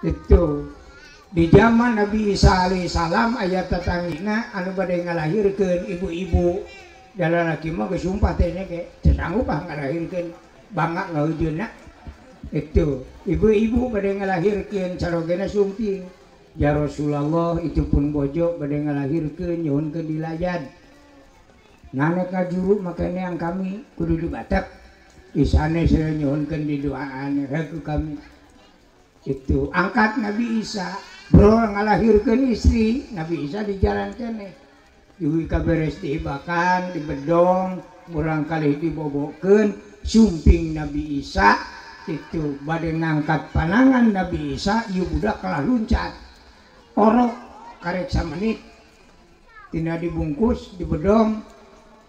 Itu di zaman Nabi Isa alaihissalam aya tatangina anu bade ngalahirkeun ibu-ibu da lalaki mah geus sumpah teh nya ge teu sanggup ah ngalahirkeun bangga ngaheujeunna. Itu ibu-ibu bade ngalahirkeun carogena sumping ya Rasulullah itu pun bojo bade ngalahirkeun nyuhunkeun dilayan nanek ngajuru makane yang kami kudu dibatek isane saya nyuhunkeun didoaan ku kami. Itu angkat Nabi Isa bro ngalahirkeun istri Nabi Isa di jalan keneh diwi kaberes diibakan dibedong murang kali dibobokeun sumping Nabi Isa. Itu bade ngangkat panangan Nabi Isa ieu budak kalah luncat orok karek samenit tina dibungkus dibedong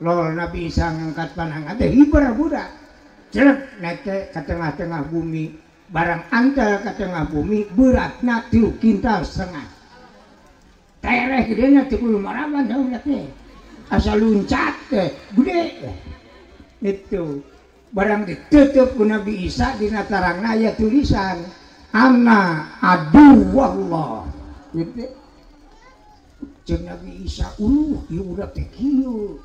lol Nabi Isa ngangkat panangan teh hiber budak celep naik ke tengah-tengah bumi barang antel ke tengah bumi beratna 3,5 kintal. Tereh gedena teu kudu maraban teh teh asa luncat teh gede. Itu barang ditutup ku Nabi Isa dina tarangna aya tulisan ana adu wallah. Gitu. Jeung Nabi Isa ieu budak teh kieu.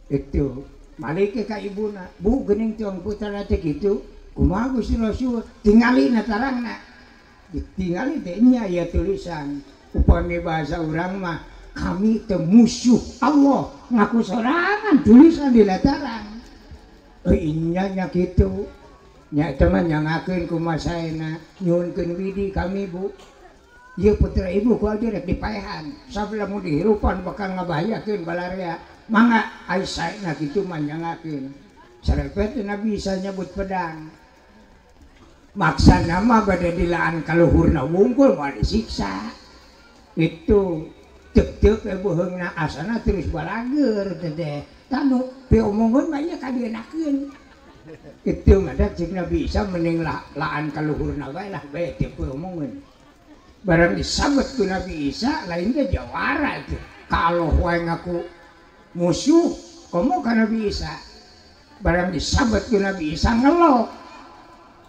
Itu balik ka ibuna, bu geuning tiong putra teh kitu. Kumaha Gusti Rasul tingali na tarangna ditingali teh nya aya tulisan upami bahasa urang mah kami teh musuh Allah ngaku sorangan tulisan di tarang euy nya nya kitu nya teh mah nyangakeun kumaha saena nyuhunkeun widi kami bu ieu putra ibu ku abdi rek dipaehan sabla mun dihirupan bakal ngabahayakeun balarea mangga ai saena kitu mah nyangakeun sarepet Nabi Isa nyebut pedang maksa nama bade dilaan kaluhurna wungkul moal disiksa. Itu tek-tek boheungna asana terus balager teh tanu piomongeun mah ieu kadienakeun. Itu ngadak cik Nabi Isa mending laan kaluhurna wae lah bae teu piomongeun. Barang disabet ku Nabi Isa lain ge jawara itu. Ka Allah wae ngaku musuh komo ka Nabi Isa. Barang disabet ku Nabi Isa ngelok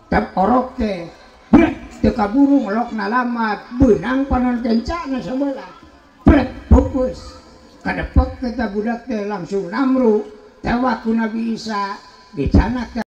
tap orok teh brek teu kaburu ngelokna lamat beunang panon kencana sebelah brek pupus kadepek eta budak teh langsung namru tewak ku Nabi Isa dicanak.